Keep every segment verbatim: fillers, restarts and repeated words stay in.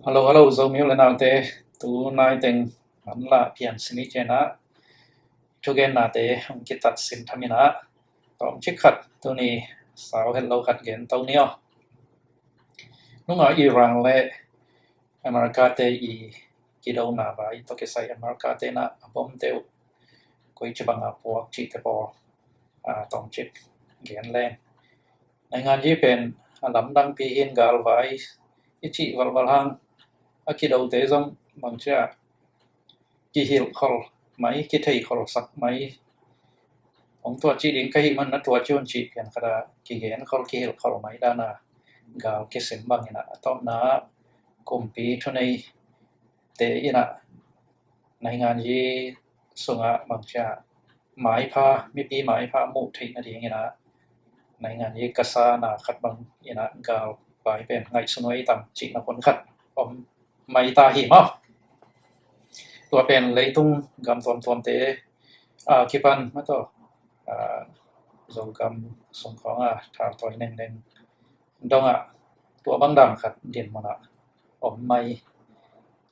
Hello, hello, Zomi u le naute, tu nai teng manlah pian simi cianah thugennate hong kitat sin thaminah tawmcik khat tuni sau het lo khat gen to ni aw. Nunga Iran le America te i kidona vai tawh kisai America te na a bomte uh koi cibanga puak cihte pawl tawmcik gen leng. Naingan yi pen a lamdangpi hin galvai i cih valval hang a kidote zong bangcia kihilhkhol mai, kitheikhol sak mai. Hong tua cih ding ka hih man na tua ci un cih pian khata kigenkhol kihilhkhol mai dana gal kisim bangina a tawpna kumpi thunei te ina naingan yi sunga bangcia maipha, mipi maipha muh theih nadingina naingan yi kasa na khat bang ina galvai pen ngaihsun uh ei tam cihna hun khat om mai ta hi maw. Tua pen leitung gam tuamtuamte a kipan mataw Zogam sungkhawng a thaltawi nengneng dongah tua bang dan khat dinmunah om mai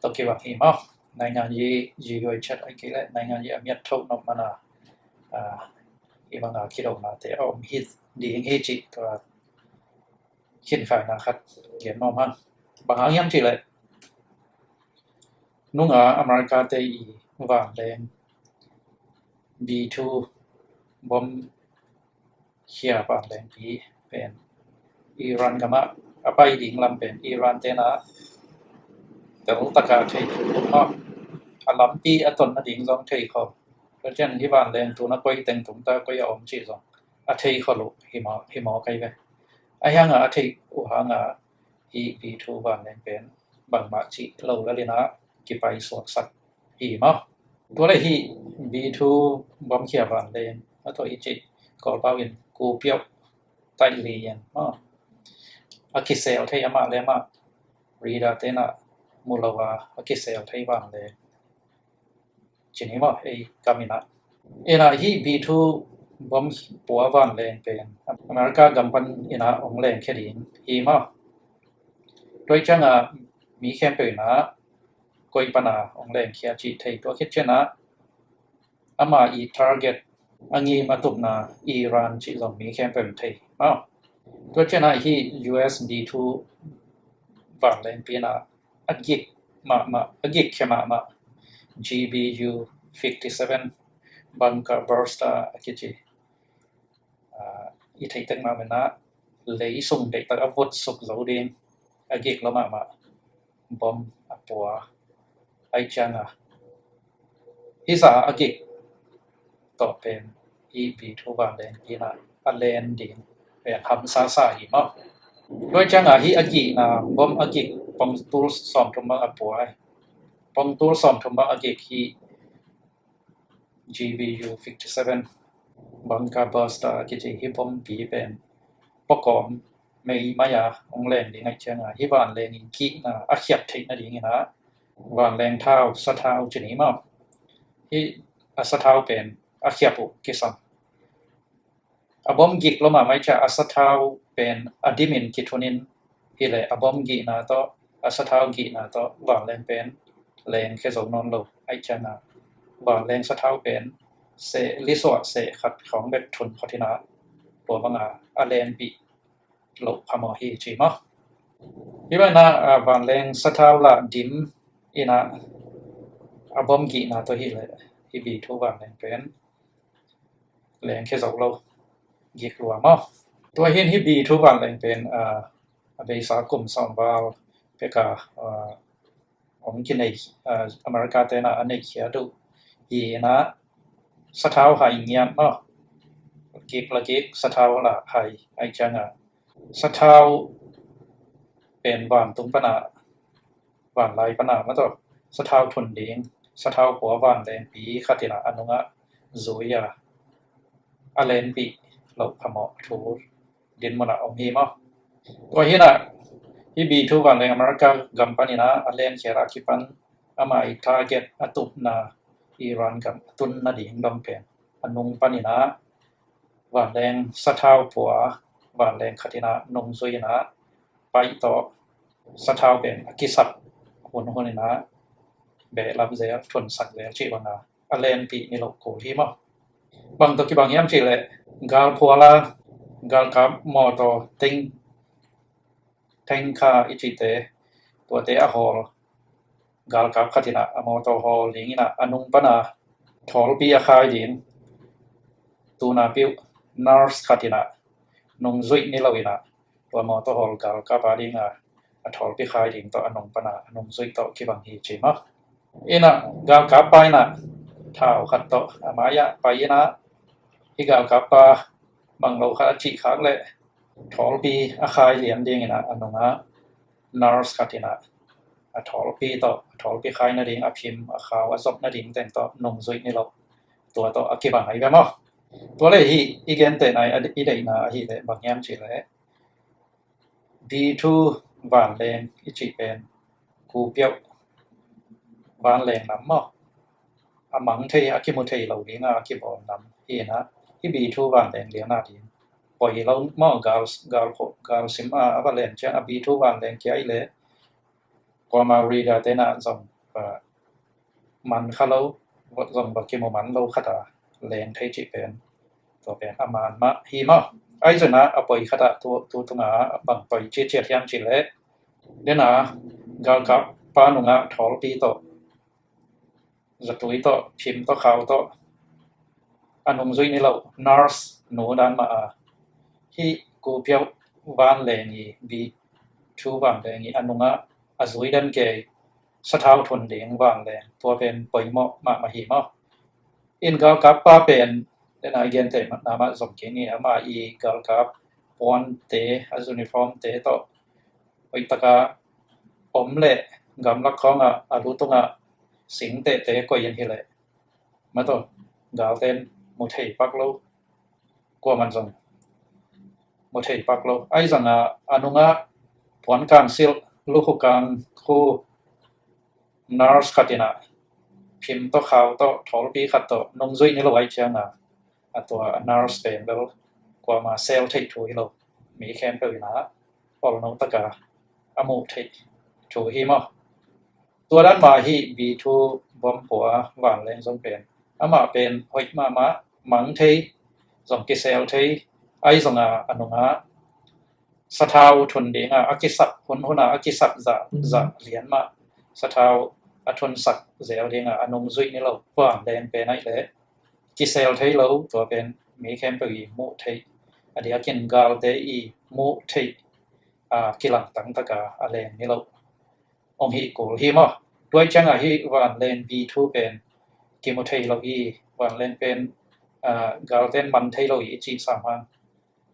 tawh kibang hi maw. Naingan yi yi huai chat a kei le naingan yi a miat thoh nop mana i banga kidohnate a om hi ding hi cih tua khinkhaina khat gen nuam hang. Bang hang hiam cih le nunga America te i vanleng B two bom khia vanlengpi pen Iran gamah a pai ding lam pen Iran tena tel taka thei maw. A lampi a ton nading zong thei khol. Tua cian hi vanleng tuna koi teng tung ta koi a om cih zong a thei khol uh hi maw kai ve. A hianga a thei uh hanga hi B two vanleng pen bangmah cih lo lalina kipai suaksak hi maw. Tua le hi B two bom khia vanleng a tawh i cih Kawlpau in kupiauh taih li in maw. A kisel thei amah le amah radar tena mu lo a a kisel thei vanleng cini maw ei kamina. Ina hi B two bom pua vanleng pen America gam pan ina ong leng khia ding hi maw. Tua cianga mi khempeuh ina koi pana ong leng khia cih thei tua khit ciana ama i target a ngim a tupna Iran cih zong mi khempeuh thei maw. Tua ciana hi U S B two vanleng pina a gik mahmah a gik khia mahmah G B U fifty seven bunker buster a kici i theitek mah mena lei sung deihtak a vut suk zo ding a gik lo mahmah bom a pua ai cianga hi za a gik tawh pen hi B two vanleng pina a len ding pen hamsa sa hi maw. Tua cianga hi a gikna bom a gik pongtul sawmthum bang a pua ai pongtul sawmthum bang a gik hi G B U fifty seven bunker buster kici hi bompi pen pawkawm mei maya hong leng ding ai cianga hi vanleng in kihna a khiap theih nadingina vanleng thau sathau cini maw. Hi a sathau pen a khiap uh kisam a bom gik lo mahmah i cia a sathau pen a dimin kithunin hi le a bom gihna tawh a sathau gihna tawh vanleng pen leng khia zo nawn lo ai cianga vanleng sathau pen seh lisuah seh khat khawng bek thun khatina tua banga a lenpih loh phamawh hi ci maw. Hi bana vanleng sathau lah dim ina a bom gihna tawh hi le hi B two vanleng pen leng khia zo lo gik lua maw. Tua hin hi B two vanleng pen a beisa kum sawmval peka hong kinei America tena a neihkhia duh hi ina sathau hai ngiat maw. Gik la gik sathau la hai ai cianga sathau pen vantung pana vanlai pana mataw sathau thun ding sathau pua vanlengpi khatina a nunga zui a a lenpih loh phamawh thu dinmunah om hi maw. Tua hinah hi B two vanleng America gam panina a len khiara kipan ama i target a tupna Iran gam a tun nading dong pen a nung panina vanleng sathau pua vanleng khatina nungzui ina paih tawh sathau pen a kisap hun hun in ah behlap zel, thunsak zel cih bang a a lenpih ni lo kul hi maw. Bang tawh kibang hiam cih leh galphual a galkap mawtaw teng, tanker i cihte, tuate a hawl galkap khat in ah a mawtaw hawl ding in ah a nung pan a thawlpi a khai ding, tu napi uh nurse khat in ah nungzuih ni lo in ah tua mawtaw hawl galkap a ding a a thawlpi khai ding tawh a nung pan a a nungzuih tawh kibang hi ci maw. In ah galkap pa in ah thau khat tawh a mai ah pai in ah hih galkap pa bang lo khat a cih khak leh thawlpi a khai lian ding in ah a nung ah nurse khat in ah a thawlpi tawh, a thawlpi khai nading, a phim, a khau, a zop nading teng tawh nungzuih ni lo, tua tawh a kibang ahi ve maw. Tua leh hih i gentehna i deihna ahih leh bang hiam cih leh B two vanleng i cih pen kupiauh vanleng nam maw, a mang thei, a kimu thei lo ding a a kibawl nam hi in ah hih B two vanleng lian a ding poi lo maw. Gal, gal, galsim a a va len ciang a B two vanleng kia i leh kuama radar te in ah zong va man kha lo, zong va kimu man lo khat a leng thei cih pen tua pen a man mah hi maw. Ahi zongin ah a poi khat ah tu, tu tung a bang poi ciatciat hiam cih leh, den a galkap pa nung ah thawlpi tawh, zatui tawh, phim tawh, khau tawh a nungzuih ni lo nurse nu dan mah a hih kupiauh vanleng i, B two vanleng i a nung ah a zui den kei sathau thun ding vanleng, tua pen poimawh mahmah hi maw. In galkap pa pen den a i gentehna mah zong kei ni, ama i galkap puante, a uniform te tawh hoih taka om leh gamlak khawng ah a lu tung ah sing tehte koih in hi leh, ma tawh, galten mu thei pak lo, kuaman zong mu thei pak lo. Ahi zong a a nung ah puan kang silh, lukhu kang khu nurse khat in ah phim tawh, khau tawh, thawlpi khat tawh nungzuih ni lo ahih ciang a, a tua a nurse pen bel kuama sel theih thu hi lo, mi khempeuh in ah olno tak a a muh theih thu hi maw. Tua dan mah hih B two bom pua vanleng zong pen, amah pen hoih mahmah, mang thei, zong kisel thei, ahi zong a a nung ah sathau thun ding a a kisak, hun hun a a kisak zah, zah lian mah sathau a thunsak zel ding a a nungzuih ni lo vanleng pen ahih leh kisel thei lo, tua pen mi khempeuh i muh theih, a diakin galte i muh theih a kilangtang tak a a leng ni lo hong hi kul hi maw. Tua ahih ciang a hih vanleng B two pen kimu thei lo hi, vanleng pen, ah, galten man thei lo hi i cih sam hang,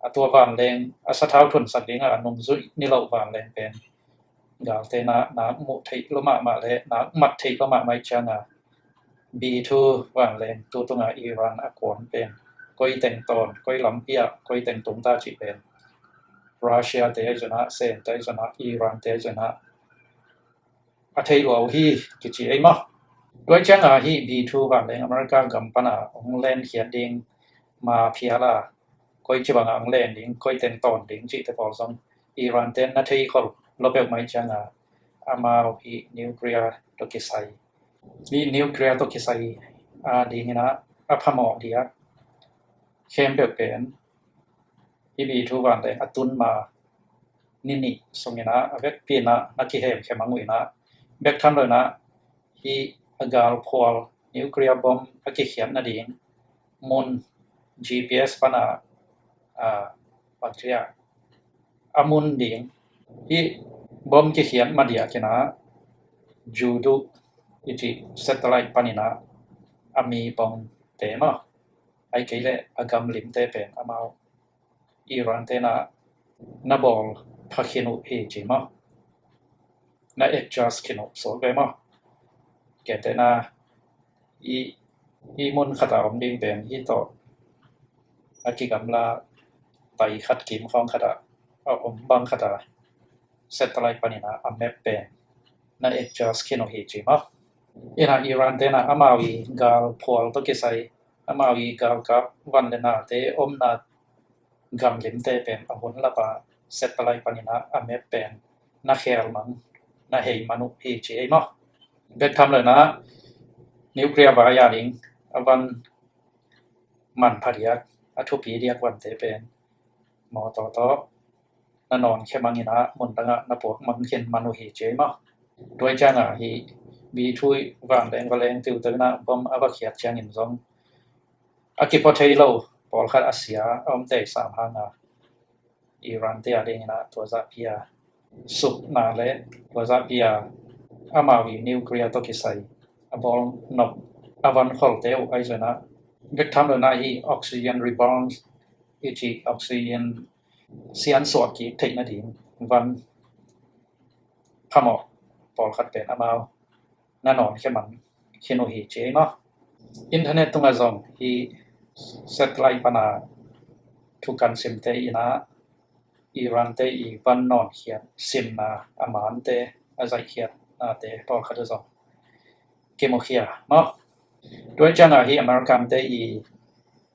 a tua vanleng a sathau thunsak ding a a nungzuih ni lo vanleng pen galte na, nak muh theih lua mahmah leh nak mat theih lua mahmah ahih ciang a, B two vanleng tu tung a Iran a kuan pen koi teng tawn, koi lampi ah, koi teng tung ta cih pen Russia te ahi zong a, Sen te ahi zong a, Iran te ahi zong a, a thei lua uh hi kici ei maw. Tua ahih ciang a hih B two vanleng America gam pan a hong lenkhiat ding, ma phial a koi ci bang a hong len ding, koi teng tawn ding cihte pawl zong Iran ten na thei khol lua peuhmah ahih ciang a, amau hih nuclear tawh kisai, hih nuclear tawh kisai a ding in ah a phamawh diak khempeuh pen hih B two vanleng a tun ma ni nih sung in ah a vekpi in ah na kihemkhiat mang uh in ah, bek tham lo in ah hih a galphual, nuclear bomb a kikhiat nading mun, G P S pan a, a, bang ci a, a mun ding, hih bomb kikhiat ma diak in ah Judu i cih satellite pan in ah a mi bawngte maw, ahih kei leh a gam limte pen amau Iran ten ah na bawl pha khin uh hi ci maw, na adjust khin uh suak ve maw. Gentehna, i, i mun khat a om ding pen hih tawh a kigamla tai khat kim khawng khat a a om bang khat a satellite pan in ah a map pen na adjust khin uh hi ci maw. In ah Iran ten ah amau i galphual tawh kisai, amau i galkap van le nate omna gam limte pen a hun lap a satellite pan in ah a map pen na khel mang na hei man uh hi ci ei maw. Bek tham lo in ah nuclear vai a ding a van man pha diak, a thupi diak vante pen mawtaw tawh na nawn khia mang in ah mun dangah na puak mang khin man uh hi ci ei maw. Tua ciangah hih B two vanleng va leng tiuto in ah bom a va khiat ciangin zong a kipua thei lo pawlkhat a sia a om tei sam hang a, Iran te a ding in ah tua zahpi a sukna le tua zahpi a amau i nuclear tawh kisai a bawl nop a van kholte uh ahi zong in ah bek tham lo in ah hih oxygen rebound i cih oxygen siansuak kik theih nading van phamawh pawlkhat pen amau na nawn khia mang khin uh hi ci ei maw. Internet tungah zong hih satellite pana thukan simte in ah Iran te i van nawn khiat simna a mante a zaih khiatnate pawlkhat uh zong kimukhia maw. Tua ciangah hih American te i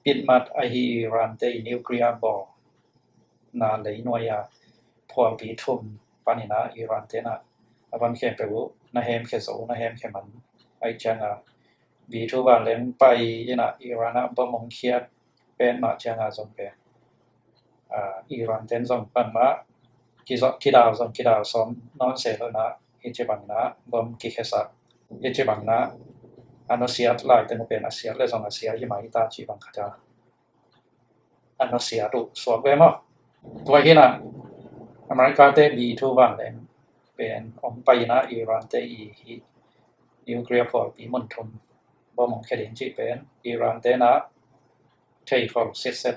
pitmat ahi Iran te i nuclear bawlna leinuai a phualpi thum panin ah Iran te in ah a van khempeuh uh na hemkhia zo, na hemkhia man ahi ciangah B two vanleng pai in ah Iran ah bom hong khiat pen mah ciangah zong pen Iran ten zong pan mah kizawh kidal zong kidal sawm nawn se lo in ah hih ci bang in ah bom kikhiasak, hih ci bang in ah a nusiat lai teng uh pen a siat le zong a sia hi mai ta ci bang khat a a nusiat uh suak ve maw. Tua hi in ah America te B two vanleng pen hong pai in ah Iran te i hih nuclear phualpi mun thum bom hong khia ding cih pen Iran te in ah theikhol sitset.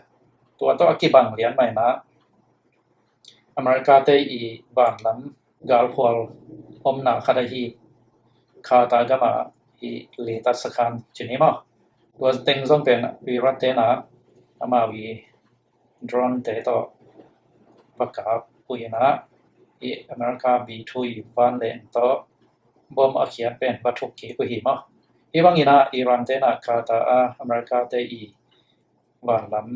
Tua tawh a kibang lian mah in ah America te i vanlam galphual omna khat ahi Qatar gam ah hih Litad Sakhan ci ni maw. Tua teng zong pen Iran te in ah amau i drone te tawh va kap uh in ah hih America B two i vanleng tawh bom a khiat pen va thuk kik uh hi maw. Hih bang in ah Iran te in ah Qatar a America te i vanlam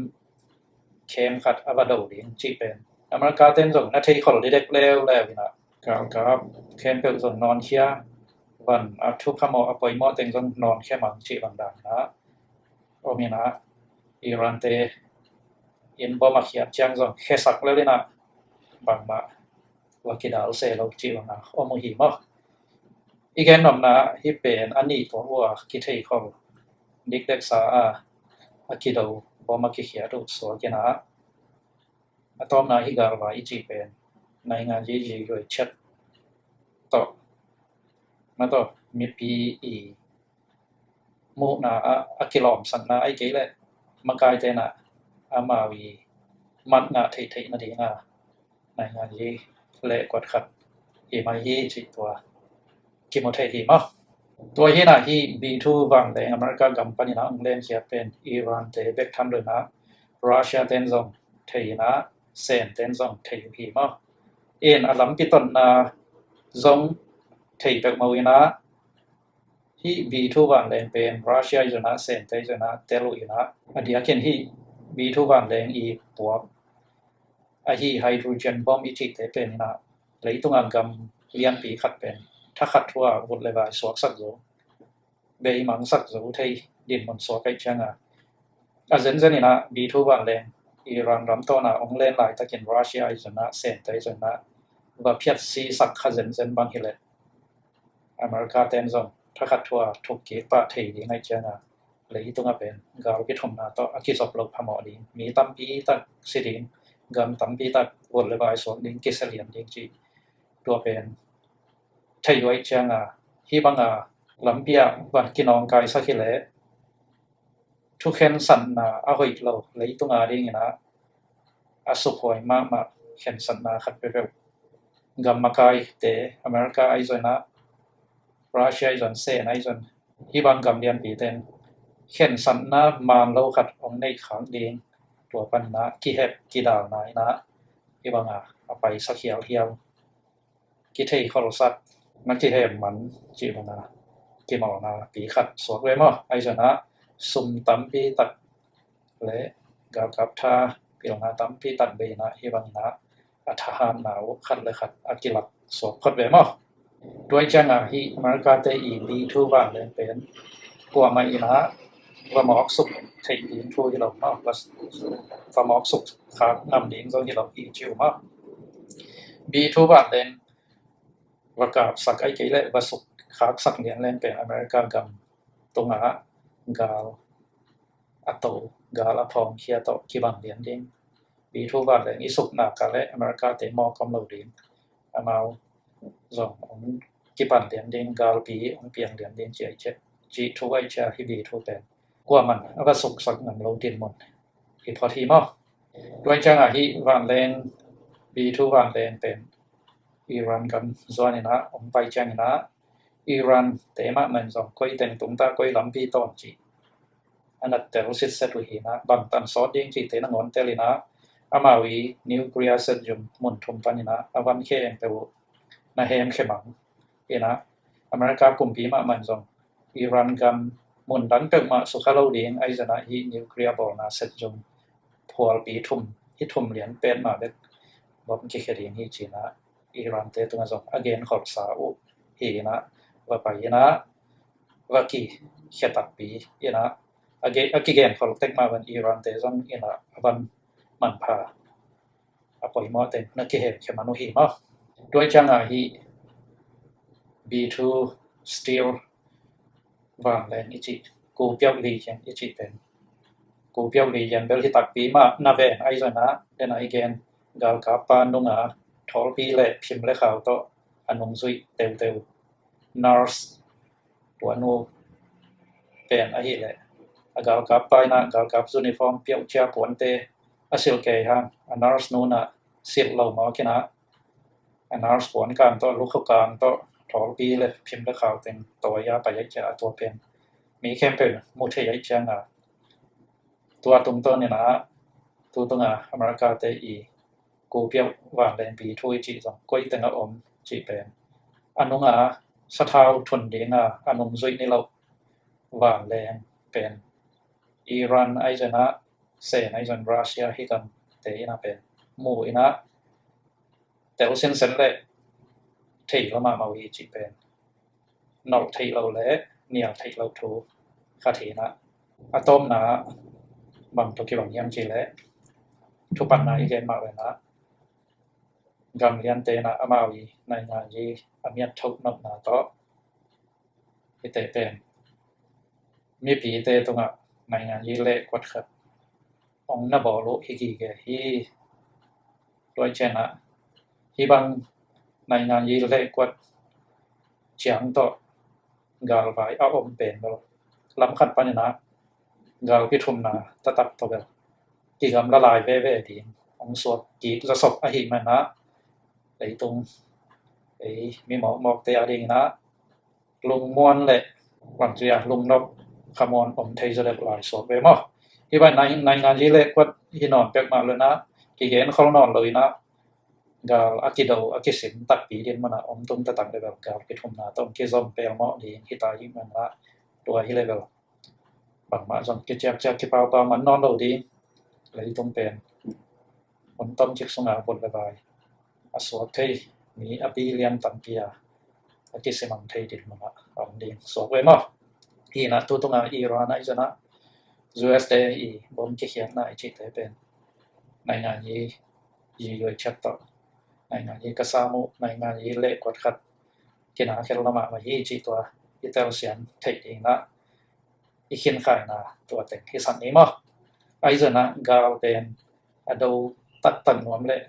camp khat a va do ding cih pen America ten zong na theikhol didek leuleu in ah galkap khempeuh zong nawnkhia, van a thu phamawh a poimawh teng zong nawnkhia mang cih bang dan in ah om in ah Iran te in bom a khiat ciang zong khiasak lel in ah bangmah va kidal se lo cih bang a om uh hi maw. I gen nopna hih pen a nih tua uh a kitheikhol dikdeksa a a kido bom a kikhiat uh suak in ah a tawpna hih galvai i cih pen naingan zizi luai chet tawh na tawh mipi i muhna ah a kilawmsakna ahi kei leh makaite in ah amau i mat ngah theihtheih nading a naingan zi le kuat khat hi mai hi cih tua kimu thei hi maw. Tua hi in ah hih B two vanleng America gam panin ah hong lenkhiat pen Iran te bek tham lo in ah Russia ten zong thei in ah Sen ten zong thei uh hi maw. In a lampi tonna zong thei peuhmah uh in ah hih B two vanleng pen Russia i zong ah Sen te i zong ah tel uh in ah a diakin hih B two vanleng i puak ahi hydrogen bomb i cihte pen in ah leitung a gam lianpi khat pen thakhat thu a vut le vai suaksak zo, beimangsak zo thei dinmun suak ahi ciang a, a zenzen in ah B two vanleng Iran ram tawn a hong len laitakin Russia i zong ah Sen te i zong ah va phiat sisak kha zenzen bang hi leh America ten zong thakhat thu a thuk kik pah thei ding ahi ciang a, leitung a pen galpi thumna tawh a kizop lo phamawh ding, mi tampi tak si ding, gam tampi tak vut le vai suak ding, kisia lian ding cih tua pen thei uh ahi ciang a, hih bang a lampi ah va kinawngkaisak hi leh thu khensatna a hoih lo leitung a ding in ah a sukhuai mahmah khensatna khat peuhpeuh gam makaite America ahi zong ah Russia ahi zong Sen ahi zong hih bang gam lianpi ten khensatna man lo khat hong neih khak ding, tua pan in ah kihep kidalna in ah hih bang a a paisak hiauhiau kithei kholsak na kihem man cih bang a kimawlna pi khat suak ve maw. Ahi zong ah sum tampi tak le galkap tha pilna tampi tak bei in ah hih bang in ah a thahatna uh khat le khat a kilak suak phot ve maw. Tua ciangah hih America te i B two vanleng pen kuamah in ah va mawksuk theih ding thu hi lo maw, va mawksuk khak ngam ding zong hi lo hi ci uh maw. B two vanleng va kapsak ai kei leh va suk khaksak lianleng pen America gam tungah gal a to, gal a phawngkhia tawh kibang lian ding. B two vanleng i suk nak leh America te mawk om lo ding. Amau zong hong kipan lian ding, galpi hong piang lian ding ci ai ciah, ci thu ai ciah hi. B two pen kuaman a va suksak ngam lo dinmun hi phot hi maw. Tua ciangah hih vanleng, B two vanleng pen Iran gam zuan in ah hong pai ciangin ah Iran te mahmah in zong koi teng tungta koi lampi tawn cih a na tel sitset uh hi in ah, bangtan sawt ding cihte nangawn tel in ah, amau i nuclear set zum mun thum panin ah a van khe eng peuh uh na hemkhia mang in ah, America kumpi mahmah in zong Iran gam mun dang peuhmah sukha lo ding, ahi zongin ah hih nuclear bawlna set zum phualpi thum, hih thum lian pet mah bek bom kikhia ding hi ci in ah Iran te tungah zong a genkholhsa uh hi in ah, va pai in ah va kikhia takpi in ah, a kigenkholh tek mah bangin Iran te zong in ah a van manpha, a poimawh teng na kihemkhia man uh hi maw. Tua ciangah hih B two Stealth vanleng i cih, kupiauh lian i cih pen, kupiauh lian bel hi takpi mah na ven, ahi zongin ah den a i gen galkappa nunga thawlpi le phim le khau tawh a nungzuih teuteu nurse puan uh pen ahih leh a galkappa in ah galkap uniform piauhcia puante a silh kei hang, a nurse nu in ah silh lo mawk in ah a nurse puan kang tawh, lukhu kang tawh thawlpi le phim le khau teng tawi a pai ai ciah a tua pen mi khempeuh mu thei ai ciangah, tua tungtawn in ah tu tungah America te i kupiauh vanleng B two i cih zong koi teng a om cih pen a nunga sathau thun dinga a nungzuih ni loh vanleng pen Iran ahi zongin ah, sen ahi zongin Russia hih gamte in ah pen mu in ah tel sinsen leh thei lo mahmah uh hi cih pen nolh theih loh le nial theih loh thu khat hi in ah, a tawpna bang tawh kibang hiam cih leh thupatna i gen mah bangin ah gam liante in ah amau i nainganyi a miat thoh nopna tawh hihte pen mipite tungah nainganyi lehkuat khat hong na bawl uh hi gige hi. Tua ciangah hih bang nainganyi lehkuat ciang tawh galvai a om pen bel lam khat panin ah galpi thumna taktak tawh bel kigamla lai veve ding hong suak kik zawsop ahih manin ah leitung ei mi mawkmawkte a dingin ah lungmuan le bangci a lungnop khamuan om thei zaw deuh lai suak ve maw. Hih bang nainganyi lehkuat hi nawn pek mah lo in ah kigenkhol nawn lo in ah gal a kido a kisim takpi dinmun ah om tung taktak leh bel galpi thumna tawh hong kizom pelmawh ding hi ta ahih manin ah tua hi leh bel bangmah zong kiciakciak kipaupau man nawn lo ding. Leitung pen hun tomcik sungah vut le vai a suak thei mi a billion tampi a a kisimang thei dinmun ah a om ding suak ve maw. Hi in ah tu tungah Iran ahi zongin ah U S te i bom kikhiatna i cihte pen nainganyi yi yuai ciat tawh nainganyi ka sam uh, nainganyi lehkuat khat kina khel lo mahmah hi cih tua i telsiam theih dingin ah i khinkhaina tua teng hisak ni maw. Ahi zongin ah gal pen a do taktak nuam leh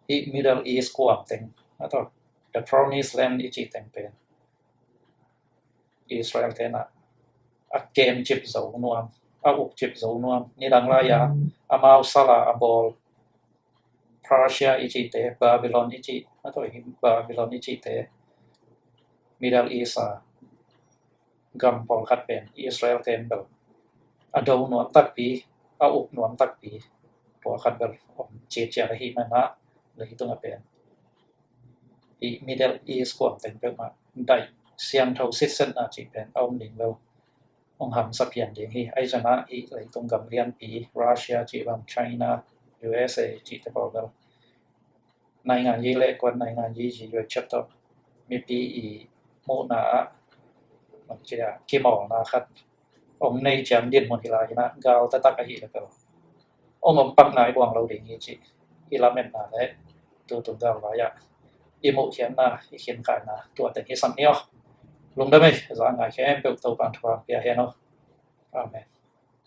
hih Middle East kuam teng, a tawh the Promised Land i cih teng pen Israel te in ah a kemcip zo nuam, a ukcip zo nuam, nidang lai-a amau sala a bawl Persia i cihte, Babylon i cih, a tawh hi Babylon i cihte, Middle East a gam pawlkhat pen Israel te in bel a do nuam takpi, a uk nuam takpi pawlkhat bel om ciatciat ahih manin ah leitung a pen i Middle East kuam teng peuhmah daih siangtho sitsetna cih pen a om ding lo. Hong hamsa pian ding hi. Ahi zongin ah i leitung gam lianpi Russia cih bang, China, U S A cihte pawl bel nainganyi lehkuat, nainganyi yi yuai ciat tawh mipi i muhna ah, bangci a, kimawlna khat hong nei ciang dinmun hi lai hi na, gal taktak ahi le peuh om om pakna i buang lo ding hi cih i lametna le tutung galvai ah i muhkhiatna, i khinkhaina, tua teng hi sam ni aw. Lungdam ei, za ngai khempeuh Topa'n thupha pia hen aw. Amen.